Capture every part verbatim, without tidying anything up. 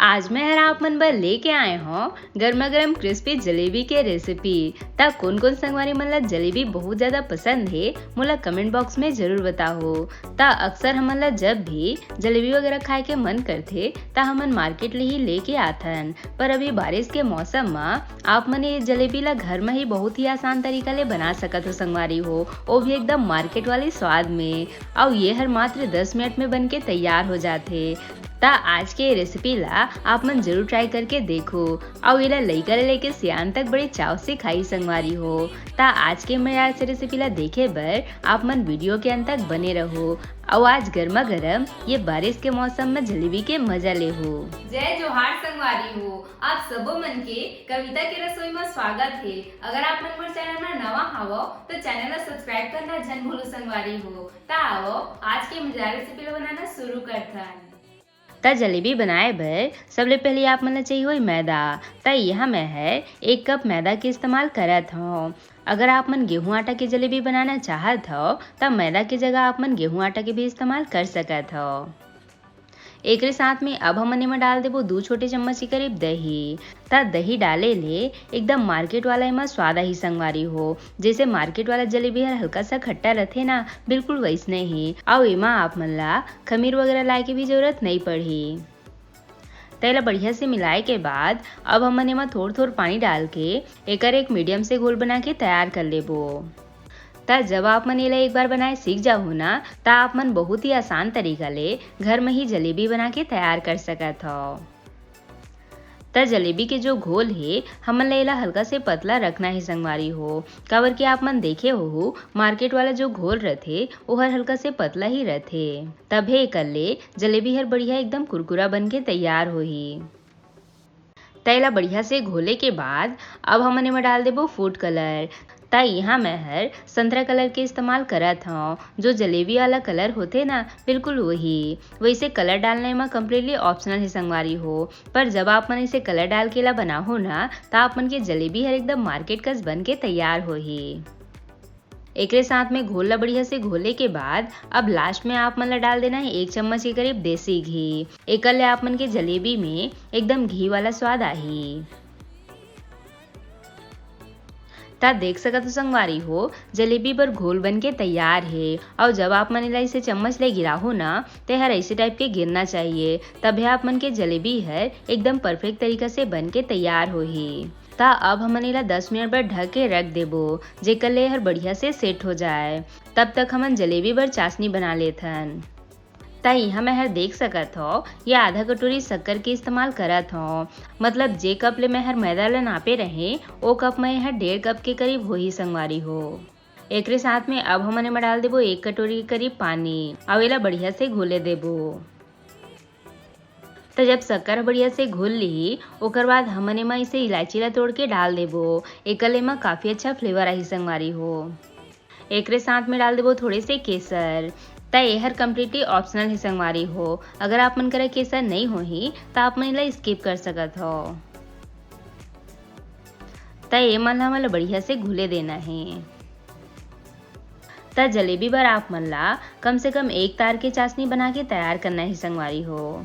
आज मैं हर आप मन बर लेके आए हौं गरमा गरम क्रिस्पी जलेबी के रेसिपी। त कोन कोन संगवारी मन ला जलेबी बहुत ज्यादा पसंद हे, मोला कमेंट बॉक्स में जरूर बताओ। त अक्सर हमन ला जब भी जलेबी वगैरह खाए के मन करथे, त हमन मार्केट ले ही लेके आथन। पर अभी बारिश के मौसम म आप मन ये जलेबी ला घर म ही बहुत ही आसान तरीका ले बना सकत हो संगवारी हो, वो भी एकदम मार्केट वाले स्वाद में। अउ ये हर मात्र दस मिनट में बन के तैयार हो जाथे। त आज के रेसिपी ला आप मन जरूर ट्राई करके देखो, अउ एला लइका ले लेके सियान तक बड़े चाव से खाई संगवारी हो। त आज के मैं आज रेसिपी ला देखे बर आप मन वीडियो के अंत तक बने रहो, अउ आज गर्मा गर्म ये बारिश के मौसम में जलेबी के मजा ले हो। जय जोहार संगवारी हो, आप सबो मन के कविता के रसोई में स्वागत हे। अगर आप मन मोर चैनल में नवा हावो, तो चैनल ला सब्सक्राइब करना झन भूलो संगवारी हो। त आवो, आज के मजेदार रेसिपी ला बनाना शुरू करथन। त जलेबी बनाए बर सबले पहले आप मन ला चाहिए होही मैदा। त यहाँ मैं हर एक कप मैदा के इस्तेमाल करत हौं। अगर आप मन गेहूं आटा के जलेबी बनाना चाहत हव, त मैदा के जगह आप मन गेहूं आटा के भी इस्तेमाल कर सकत हव। एकरे साथ में अब हमन एमा डाल देबो दू छोटे चम्मच के करीब दही। त दही डाले ले एकदम मार्केट वाला एमा स्वाद आही संगवारी हो। जैसे मार्केट वाला जलेबी हर हल्का सा खट्टा रथे ना, बिल्कुल वैसने ही। अउ एमा आप मन ला खमीर वगैरह लाए के भी जरूरत नहीं पड़ही। त एला बढ़िया से मिलाए के बाद अब हमन एमा थोड़ थोड़ पानी डाल के एकर एक मीडियम से घोल बना के तैयार कर लेबो। त जब आप मन एला एक बार बनाए सीख जाहू ना, त आप मन बहुत ही आसान तरीका ले घर में ही जलेबी बना के तैयार कर सकत हव। त जलेबी के जो घोल हे, हमन ला एला हल्का से पतला रखना हे संगवारी हो, काबर कि आप मन देखे होहू, मार्केट वाला जो घोल रथे, ओहर हल्का से पतला ही रथे। तभे एकर ले जलेबी हर बढ़िया एकदम कुरकुरा बन के तैयार होही। त एला बढ़िया से घोले के बाद अब हमन एमा डाल देबो फूड कलर। त यहाँ मैं हर संतरा कलर के इस्तेमाल करत हौं। जो जलेबी वाला कलर होथे ना, बिल्कुल वही। वैसे कलर डालना एमा कम्प्लीटली ऑप्शनल हे संगवारी हो, पर जब आप मन इसे कलर डाल के एला बनाहो ना, त आप मन के जलेबी हर एकदम मार्केट कस बन के तैयार होही। एकरे साथ में घोल ला बढ़िया से घोले के बाद अब लास्ट में आप मन ला डाल देना है एक चम्मच के करीब देसी घी। एकर ले आप मन के जलेबी में एकदम घी वाला स्वाद आही। त देख सकत हो संगवारी हो, जलेबी बर घोल बन के तैयार हे। अउ जब आप मन एला इसे चम्मच ले गिराहो ना, ते हर ऐसे टाइप के गिरना चाहिए, तभे आप मन के जलेबी हर एकदम परफेक्ट तरीका से बन के तैयार होही। त अब हमन एला दस मिनट बर ढक के रख देबो, जेकर ले हर बढ़िया से सेट हो जाए। तब तक हमन जलेबी बर चाशनी बना लेथन। त इहाँ मैं हर देख सकत हव, ये आधा कटोरी शक्कर के इस्तेमाल करत हव। मतलब जे कप ले मैं हर मैदा ला नापे रहें, ओ कप में ये हर डेढ़ कप के करीब होही संगवारी हो। एकरे साथ में अब हमन एमा डाल देबो एक कटोरी के करीब पानी, अउ एला बढ़िया से घोले देबो। त जब शक्कर ह बढ़िया से घुल लिही, ओकर बाद हमन एमा इसे इलायची ला तोड़ के डाल देबो। एकर ले एमा काफी अच्छा फ्लेवर आही संगवारी हो। एकरे साथ में डाल देबो थोड़े से केसर। त एहर कम्प्लीटली ऑप्शनल हे संगवारी हो। अगर आप मन करा केसर नई होही, त आप मन एला स्किप कर सकत हव। त ए मन ला हमन ला बढ़िया से घुले देना हे। त जलेबी बर आप मन ला कम से कम एक तार के चाशनी बना के तैयार करना हे संगवारी हो।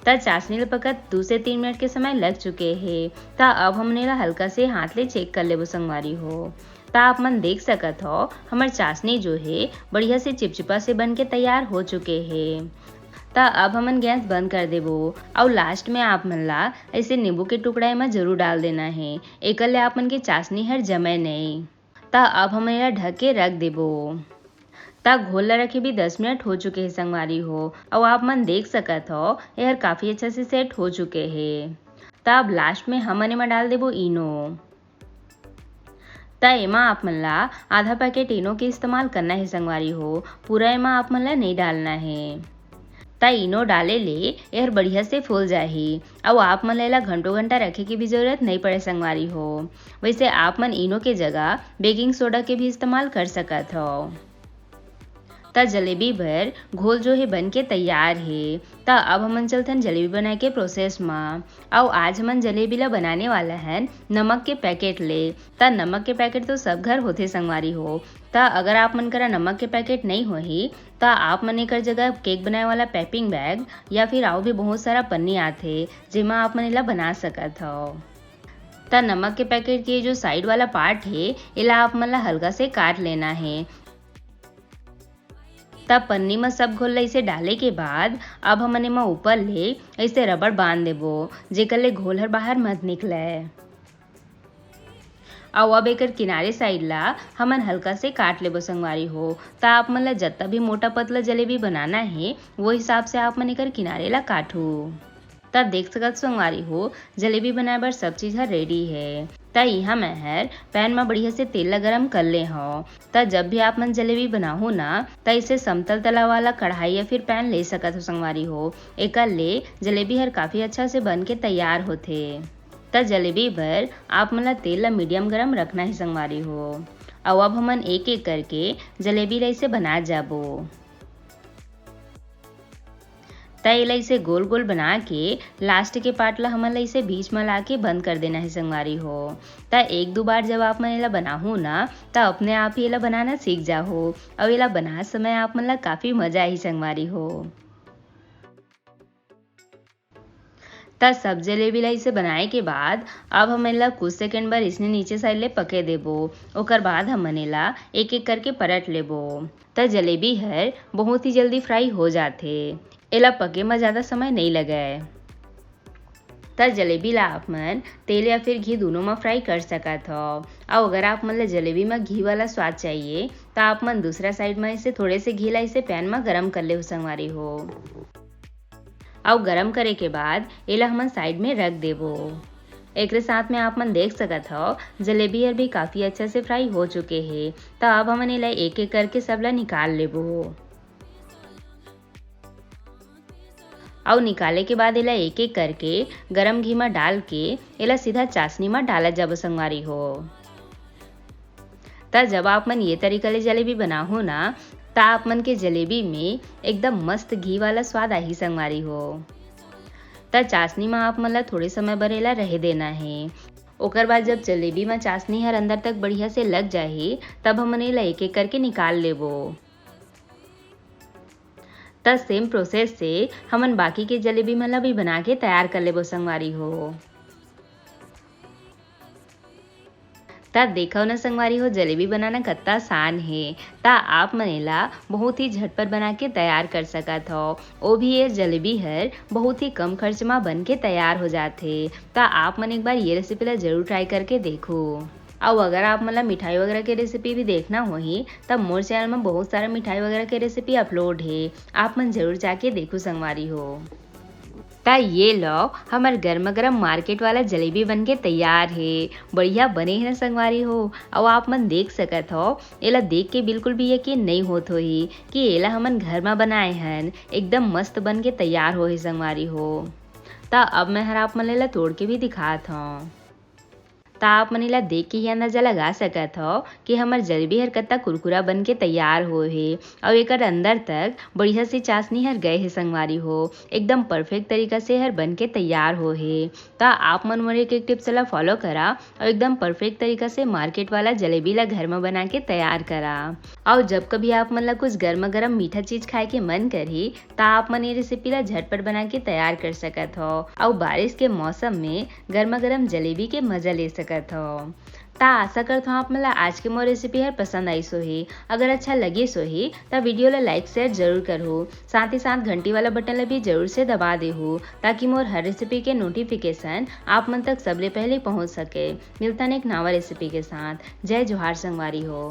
त चाशनी ल पकत दू से तीन मिनट के समय लग चुके हे। त अब हमन एला हल्का से हाथ ले चेक कर लेबो संगवारी हो। त आप मन देख सकत हव, हमर चाशनी जो हे, बढ़िया से चिपचिपा से बन के तैयार हो चुके हे। त अब हमन गैस बंद कर देबो अउ लास्ट में आप मन ला ऐसे नींबू के टुकड़ा एमा जरूर डाल देना हे, एकर ले आप मन के चाशनी हर जमे नहीं। त अब हमन एला ढक के रख देबो। त घोल ला रखे भी दस मिनट हो चुके हे संगवारी हो, अउ आप मन देख सकत हव, एहर काफी अच्छा से सेट हो चुके हे। त अब लास्ट में हमन एमा डाल देबो इनो। त एमा आप मन ला आधा पैकेट इनो के इस्तेमाल करना हे संगवारी हो, पूरा एमा आप मन ला नहीं डालना हे। त इनो डाले ले एहर बढ़िया से फूल जाही, अउ आप मन ला एला घंटों घंटा रखे के भी जरूरत नहीं पड़े संगवारी हो। वैसे आप मन इनो के जगह बेकिंग सोडा के भी इस्तेमाल कर सकत हव। त जलेबी बर घोल जो हे बन के तैयार हे। त अब हमन चलथन जलेबी बनाए के प्रोसेस म। अउ आज हमन जलेबी ला बनाने वाला हन नमक के पैकेट ले। त नमक के पैकेट तो सब घर होथे संगवारी हो। त अगर आप मन करा नमक के पैकेट नइ होही, त आप मन एकर जगह केक बनाए वाला पैपिंग बैग या फिर अउ भी बहुत सारा पन्नी आथे, जेमा आप मन एला बना सकत हव। त नमक के पैकेट के जो साइड वाला पार्ट हे, एला आप मन ला हल्का से काट लेना हे। त पन्नी म सब घोल ला इसे डाले के बाद अब हमन एमा ऊपर ले ऐसे रबड़ बांध देबो, जेकर ले घोल हर बाहर मत निकलय। अउ अब एकर किनारे साइड ला हमन हल्का से काट लेबो संगवारी हो। त आप मन ला जत्ता भी मोटा पतला जलेबी बनाना हे, वो हिसाब से आप मन एकर किनारे ला काटू। त देख सकत संगवारी हो, जलेबी बनाए बर सब चीज ह रेडी हे। त इहाँ मैं हर पैन म बढ़िया से तेल ला गरम कर ले हव। त जब भी आप मन जलेबी बनाहू ना, त इसे समतल तला वाला कढ़ाई या फिर पैन ले सकत हो संगवारी हो। एकर ले जलेबी हर काफी अच्छा से बन के तैयार होथे। त जलेबी बर आप मन ला तेल ला मीडियम गरम रखना हे संगवारी हो। अउ अब हमन एक एक करके जलेबी ला इसे बनात जाबो। त एला इसे गोल गोल बना के लास्ट के पार्ट ला हमन ला इसे बीच म ला के बंद कर देना हे संगवारी हो। त एक दो बार जब आप मन एला बनाहू ना, त अपने आप ही एला बनाना सीख जाहू। अउ एला बनात समय आप मन ला काफी मजा आही संगवारी हो। त सब जलेबी ला इसे बनाए के बाद अब हम एला कुछ सेकंड बर इसने नीचे साइड ले पके देबो। ओकर बाद हमन एला एक एक करके पलट लेबो। त जलेबी हर बहुत ही जल्दी फ्राई हो जाथे, एला पके म ज्यादा समय नइ लगय। त जलेबी ला आप मन तेल या फिर घी दोनों म फ्राई कर सकत हव। अउ अगर आप मन ला जलेबी म घी वाला स्वाद चाहिए, त आप मन दूसरा साइड म इसे थोड़े से घी ला इसे पैन म गरम कर ले संगवारी हो। अउ गरम करे के बाद एला हमन साइड में रख देबो। एकरे साथ में आप मन देख सकत हव, जलेबी हर भी काफी अच्छा से फ्राई हो चुके हे। त अब हमन एला एक एक करके सब ला निकाल लेबो। अउ निकाले के बाद एला एक एक करके गरम घी म डाल के एला सीधा चाशनी म डालत जाबो संगवारी हो। त जब आप मन ये तरीका ले जलेबी बनाहू ना, त आप मन के जलेबी में एकदम मस्त घी वाला स्वाद आही संगवारी हो। त चाशनी म आप मन ला थोड़े समय बर एला रहे देना हे। ओकर बाद जब जलेबी म चाशनी हर अंदर तक बढ़िया से लग जाही, तब हमन एला एक एक करके निकाल लेबो। त सेम प्रोसेस से हमन बाकी के जलेबी मन ला भी बना के तैयार कर लेबो संगवारी हो। त देखव न संगवारी हो, जलेबी बनाना कत्ता आसान हे। त आप मन एला बहुत ही झटपट बना के तैयार कर सकत हव। ओ भी ये जलेबी हर बहुत ही कम खर्च म बन के तैयार हो जाथे। त आप मन एक बार ये रेसिपी ला जरूर ट्राई करके देखो। अउ अगर आप मन ला मिठाई वगैरह के रेसिपी भी देखना होही, त मोर चैनल म बहुत सारा मिठाई वगैरह के रेसिपी अपलोड हे, आप मन जरूर जाके देखू संगवारी हो। त ये लो, हमर गरमा गरम मार्केट वाला जलेबी बन के तैयार हे। बढ़िया बने हे ना संगवारी हो? अउ आप मन देख सकत हव, एला देख के बिल्कुल भी यकीन नइ होत होही कि एला हमन घर म बनाए हन। एकदम मस्त बन के तैयार होहे संगवारी हो। त अब मैं हर आप मन ला एला तोड़ के भी दिखात हव। त आप मन एला देख के ही अंदाजा लगा सकत हव कि हमर जलेबी हर कत्ता कुरकुरा बन के तैयार होए हे अउ एकर अंदर तक बढ़िया से चाशनी हर गए हे संगवारी हो। एकदम परफेक्ट तरीका से हर बन के तैयार होए हे। त आप मन मोर एक एक टिप्स ला फॉलो करा अउ एकदम परफेक्ट तरीका से मार्केट वाला जलेबी ला घर म बना के तैयार करा। अउ जब कभी आप मन ला कुछ गरमा गरम मीठा चीज खाए के मन करही, त आप मन ये रेसिपी ला झटपट बना के तैयार कर सकत हव अउ बारिश के मौसम में गरमा गरम जलेबी के मजा ले सकत हव। त आशा करत हव आप मन ला आज के मोर रेसिपी हर पसंद आइस होही। अगर अच्छा लगिस होही त वीडियो ला लाइक शेयर जरूर करहू, साथ ही साथ घंटी वाला बटन ला भी जरूर से दबा देहू, ताकि मोर हर रेसिपी के नोटिफिकेशन आप मन तक सबले पहले पहुंच सके। मिलथन एक नवा रेसिपी के साथ। जय जोहार संगवारी हो।